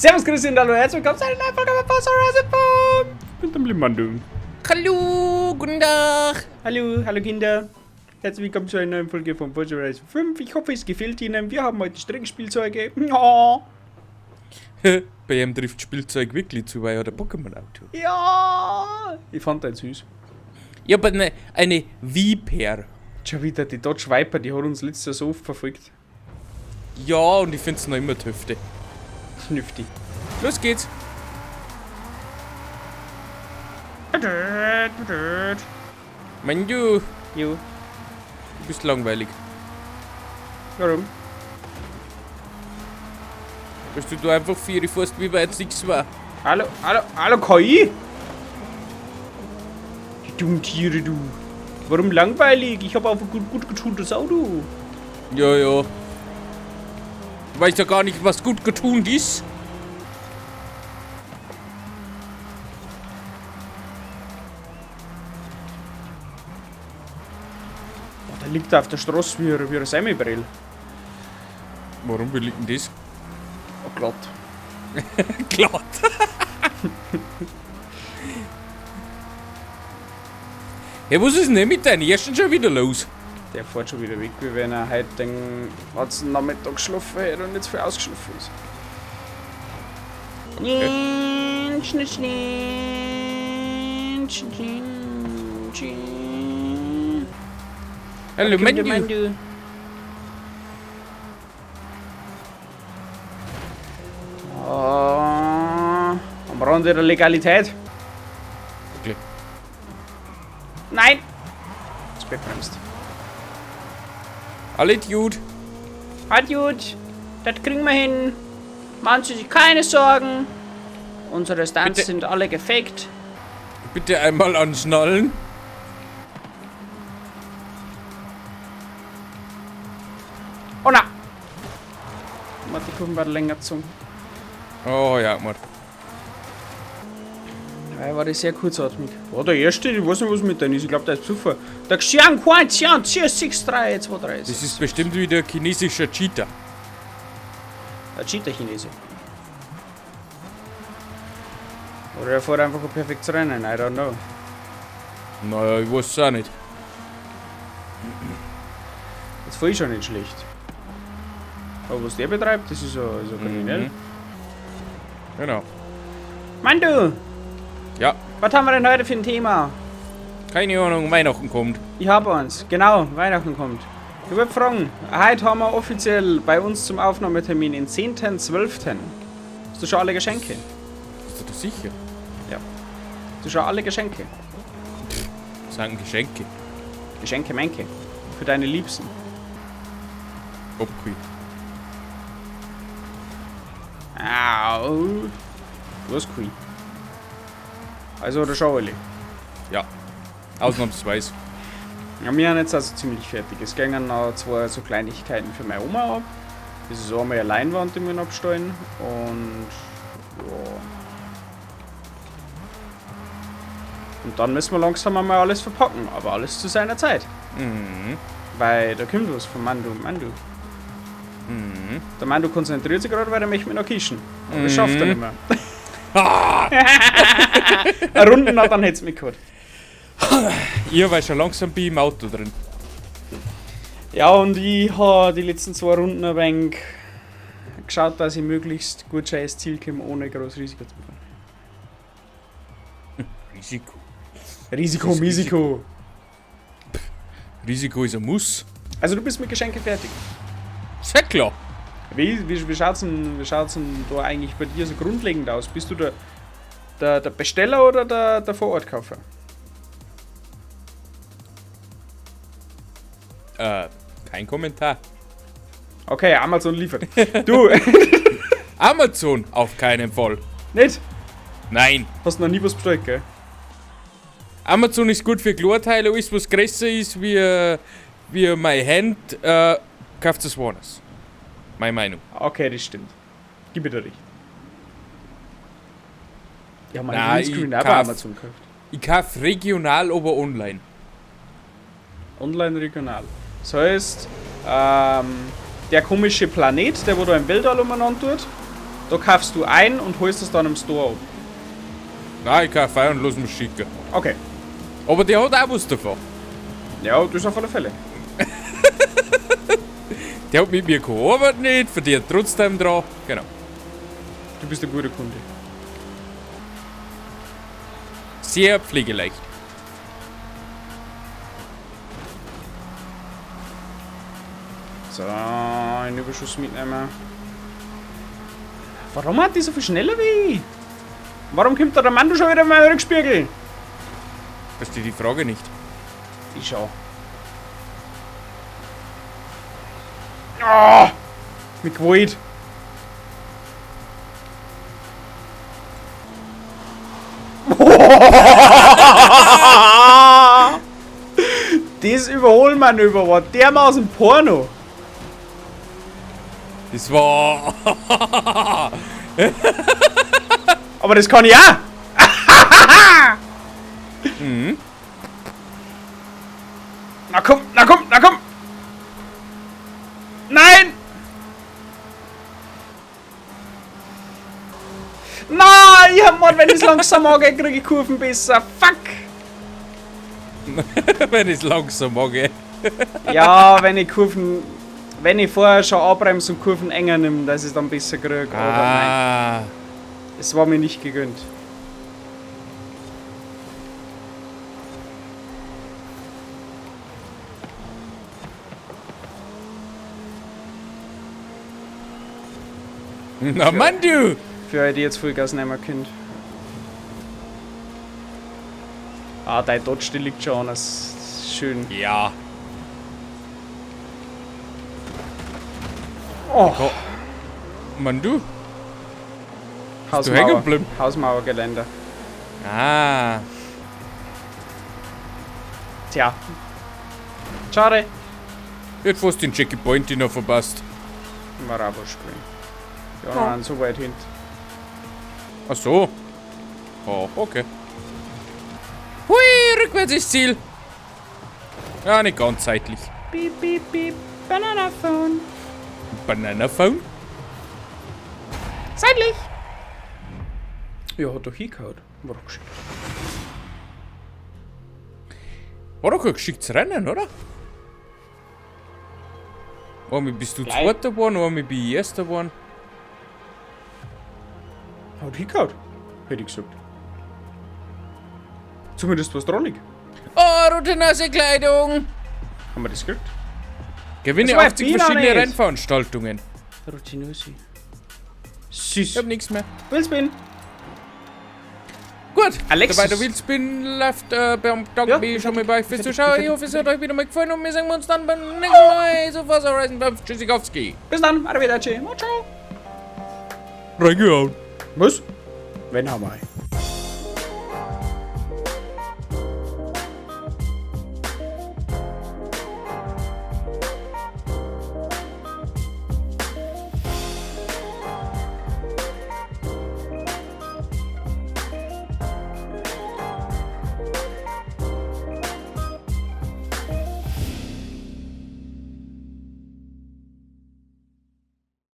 Servus, grüß und hallo, herzlich willkommen zu einer neuen Folge von Forza Horizon 5 mit dem lieben Mandu. Hallo, guten Tag. Hallo, hallo Kinder. Herzlich willkommen zu einer neuen Folge von Forza Horizon 5. Ich hoffe, es gefällt Ihnen. Wir haben heute Streckenspielzeuge. Ja. Bei ihm trifft Spielzeug wirklich zu, weil er hat ein Pokémon-Auto. Ja. Ich fand den süß. Ja, aber eine Viper. Schon wieder die Dodge Viper, die hat uns letztes Jahr so oft verfolgt. Ja, und ich find's noch immer tüfte. Knüfti. Los geht's. Mann, du, Jo. du bist langweilig. Warum? Weil du da einfach vier fährst, wie bei jetzt nichts war. Hallo, hallo, hallo KI? Die dummen Tiere, du. Warum langweilig? Ich habe einfach gut getuntes Auto. Ja, ja. Du weißt ja gar nicht, was gut getunt ist. Oh, der liegt da auf der Straße wie ein Semmelbrill. Warum, wie liegt denn das? Oh, glatt. Glatt. Hey, was ist denn mit deinem ersten schon wieder los? Der fährt schon wieder weg, wie wenn er heute den ganzen Nachmittag geschlafen hätte und jetzt voll ausgeschlafen ist. Hallo, Mandu. Oh, am Rande der Legalität. Okay. Nein! Spät bremst. Alle gut. Hat gut. Das kriegen wir hin. Machen Sie sich keine Sorgen. Unsere Stunts Bitte. sind alle gefaked. Bitte einmal anschnallen. Oh na! Warte, die Kurven war länger gezogen. Oh ja, Mann. Ja, war das sehr kurzatmig. Oh, der erste, ich weiß nicht, was mit dem ist. Ich glaube, der ist besoffen. Der Xiang Huan Xiang 4 6 3 2 3. Das ist bestimmt wieder chinesischer Cheater. Der Cheater-Chinese. Oder er fährt einfach ein perfektes Rennen, I don't know. Naja, ich weiß es auch nicht. Das fahr ich schon nicht schlecht. Aber was der betreibt, das ist ja, ist ja kriminell. Mhm. Genau. Mandu! Ja. Was haben wir denn heute für ein Thema? Keine Ahnung, Weihnachten kommt. Ich hab eins. Genau, Weihnachten kommt. Ich wollte fragen, heute haben wir offiziell bei uns zum Aufnahmetermin den 10.12. Hast du schon alle Geschenke? Bist du da sicher? Ja. Hast du schon alle Geschenke? Was sind Geschenke? Geschenke, Menke. Für deine Liebsten. Okay. Au. Was cool. Also, oder schon alle? Ja. Ausnahmsweise. Ja, wir sind jetzt also ziemlich fertig. Es gingen noch zwei so Kleinigkeiten für meine Oma ab. Das ist einmal eine Leinwand, die wir noch abstellen. Und ja. Und dann müssen wir langsam einmal alles verpacken. Aber alles zu seiner Zeit. Mhm. Weil da kommt was von Mandu und Mandu. Mhm. Der Mandu konzentriert sich gerade, weil er möchte mich noch kischen. Aber das schafft er nicht mehr. Ah! Eine Runde noch, dann hätt's mich gehabt. Ich war schon langsam bei im Auto drin. Ja, und ich habe die letzten zwei Runden ein wenig geschaut, dass ich möglichst gut scheiß Ziel komme, ohne groß Risiko zu fahren. Risiko. Risiko, Das ist Risiko. Risiko ist ein Muss. Also du bist mit Geschenke fertig. Sehr klar. Wie schaut's denn da eigentlich bei dir so grundlegend aus? Bist du der Besteller oder der Vorortkaufer? Kein Kommentar. Okay, Amazon liefert. Du! Amazon auf keinen Fall. Nicht? Nein. Hast noch nie was bestellt, gell? Amazon ist gut für Chlorteile, alles was größer ist wie meine Hand, kauft es woanders. Meine Meinung. Okay, das stimmt. Gib mir da recht. Ich hab meinen Nein, Greenscreen ich auch bei kauf Amazon gekauft. Ich kauf regional, aber online. Online regional. Das heißt, der komische Planet, der wo da im Weltall umeinander tut, Da kaufst du ein und holst es dann im Store ab. Nein, ich kaufe ein und lass mich schicken. Okay. Aber der hat auch was davon. Ja, das auf alle Fälle. Der hat mit mir gearbeitet nicht, verdient trotzdem dran. Genau. Du bist ein guter Kunde. Sehr pflegeleicht. So, einen Überschuss mitnehmen. Warum hat die so viel schneller wie ich? Warum kommt da der Mando schon wieder in meinen Rückspiegel? Verstehe die Frage nicht. Ich schau. Oh, mit Gewalt. Das Überholmanöver war dermaßen Porno. Das war. Aber das kann ich auch. Mhm. Na komm, na komm, na komm. Nein! Na, ich hab mal, wenn ich langsam angehe, krieg ich Kurven besser. Fuck! Wenn ich langsam angehe. Ja, wenn ich Kurven. Wenn ich vorher schon abbremse und Kurven enger nehme, dass ich es dann besser krieg. Aber nein, Ah. es war mir nicht gegönnt. Na Mann, du! Für alle, die jetzt Vollgas nehmen könnt. Ah, dein Dodge, die liegt schon an, das ist schön. Ja. Oh, Mann, du. Du hängen Hausmauer. geblieben? Hausmauergeländer. Ah. Tja. Schade. Ich hätte fast den Jackie Point noch verpasst. War auch wurscht gewesen. Ja, nein, so weit hinten. Ach so. Oh, okay. Hui, rückwärts ist Ziel. Ja, nicht ganz zeitlich. Beep, beep, beep. Banana Phone. Banana Phone? Seitlich. Ja, hat doch hingehauen. War doch geschickt. War doch ein geschicktes Rennen, oder? Einmal bist du Gleich. Zweiter geworden, einmal bin ich Erster geworden. Hat hingehauen. Hätte ich gesagt. Zumindest war's drollig. Oh, rote nasse Kleidung! Haben wir das gekriegt? Gewinne Das war 80 Bienen verschiedene nicht. Rennveranstaltungen. Rutinusi. Süß. Ich hab nichts mehr. Wheelspin. Gut, Alexis. dabei der Wheelspin läuft, bedanke Ja, mich schon mal bei euch fürs fertig, Zuschauen. Ich fertig. hoffe, es hat euch wieder mal gefallen und wir sehen uns dann beim nächsten Mal. So Forza Horizon 5. Tschüssikowski. Bis dann. Arrivederci. Ciao. Reingehauen. Was? Wenn haben wir.